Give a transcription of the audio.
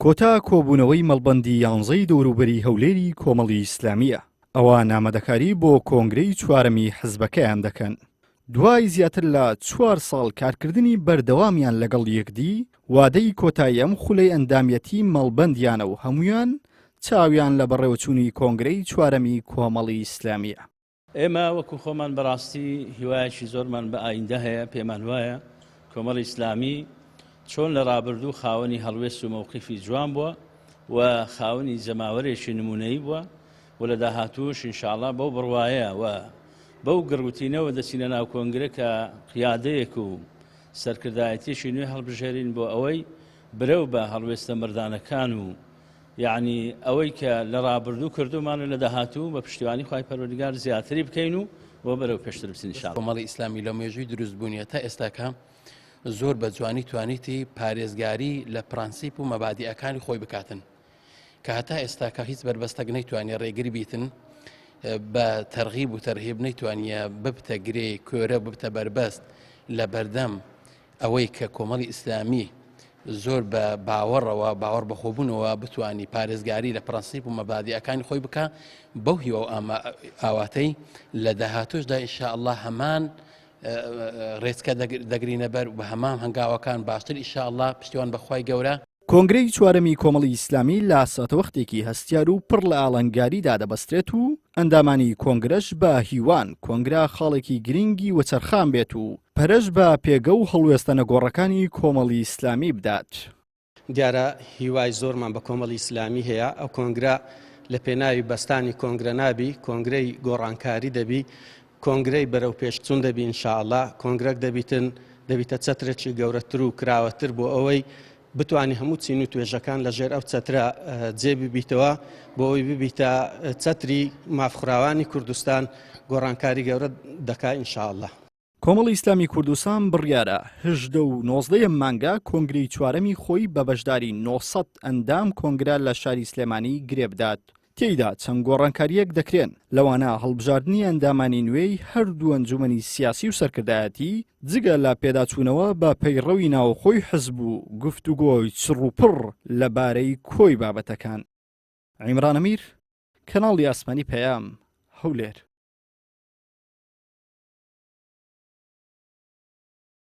کۆتا کۆبوونەوەی مەڵبەندی یانزەی دەوروبەری هەولێری کۆمەڵی ئیسلامییە، ئەوان ئامادەکاری بۆ کۆنگرەی چوارەمی حزبەکەیان دەکەن. دوای زیاتر لە چوار ساڵ کارکردنی بەردەوامیان لەگەڵ یەکدی، وادەی کۆتایی ئەم خولەی ئەندامیەتی مەڵبەندیانە و هەموویان چاویان لە بەڕێوەچوونی کۆنگرەی چوارەمی کۆمەڵی ئیسلامییە. ئێمە وەکو خۆمان بەڕاستی هیوایەکی زۆرمان بە ئایندە هەیە، پێمان وایە کۆمەڵی ئیسلامی چۆن لە ڕابردوو خاوەنی هەڵوێست و مەوقیفی جوان بووە و خاوەنی جەماوەرێکی نمونەیی بووە و لە داهاتووش ئینشاڵا بەو بڕوایە و بەو گڕوتینەوە دەچینە ناو کۆنگرە کە قیادەیەک و سەرکردایەتیەکی نوێ هەڵبژێرین بۆ ئەوەی برەو بە هەڵوێستە مردانەکان و یەعنی ئەوەی کە لە ڕابردوو کردوومانە لە داهاتوو بە پشتیوانی خوای پەروەردگار زیاتری بکەین و بۆ بەرەو پێشتر بچین ان شاء اللە. کۆمەڵی ئیسلامی لە مێژووی دروست بوونیە تا ئێستاکە زۆر بە جوانی توانیتی پارێزگاری لە پرەنسیپ و مەبادیئەکانی خۆی بکاتن کە هەتا ئێستاکە هیچ بەربەستەک نەیتوانیە ڕێگر بیتن بە تەرغیب و تەرهیب نەیتوانیە ببتە گرێ کوێرە ببتە بەربەست لە بەردەم ئەوەی کە کۆمەڵی ئیسلامی زۆر بە باوەڕەوە باوەڕ بەخۆبوونەوە بتانی پارێزگاری لە پرەنسیپ و مەبادیەکانی خۆی بکە بەو هیوا و ئاواتەی لە داهاتوشدا ئینشاءاللە هەمان ڕێچکە دەگرینە بەر بە هەمان هەنگاوەکان باشتر ئینشاءاللە پشتیوان بەخوای گەورە. کۆنگرەی چوارەمی کۆمەڵی ئیسلامی لە ساتەوەختێکی هەستیار و پڕ لە ئاڵنگاریدا دەبەسترێت و ئەندامانی کۆنگرەش بە هیوان کۆنگرە خاڵێکی گرنگی وەچەرخان بێت و پەرەش بە پێگە و هەڵوێستە نەگۆڕەکانی کۆمەڵی ئیسلامی بدات. دیارە هیوای زۆرمان بە کۆمەڵی ئیسلامی هەیە، ئەو کۆنگرە لە پێناوی بەستانی کۆنگرە نابی، کۆنگرەی گۆڕانکاری دەبی، کۆنگرەی بەرەوپێشچوون دەبی ان شاء اللە، کۆنگرەک دەبیتن دەبیتە چەترێکی گەورەتر و کراوەتر بۆ ئەوەی بتوانی هەموو چین و توێژەکان لە ژێر ئەو چەترە جێ ببیتەوە بۆ ئەوەی ببیتە چەتری مافخوراوانی کوردستان گۆڕانکاری گەورە دەکا ان شاء اللە. کۆمەڵی ئیسلامی کوردستان بڕیارە 18 و 19 ئەم مانگە کۆنگرەی چوارەمی خۆی بە بەشداری 900 ئەندام کۆنگرە لە شاری سلێمانی گرێ بدات. تێیدا چەند گۆڕانکارییەک دەکرێن، لەوانە هەڵبژاردنی ئەندامانی نوێی هەردوو ئەنجومەنی سیاسی و سەرکردایەتی، جگە لە پێداچوونەوە بە پەیڕەوی ناوخۆی حزب و گفتوگۆی چڕوپڕ لەبارەی کۆی بابەتەکان. عیمران ئەمیر، کەناڵی ئاسمانی پەیام، هەولێر.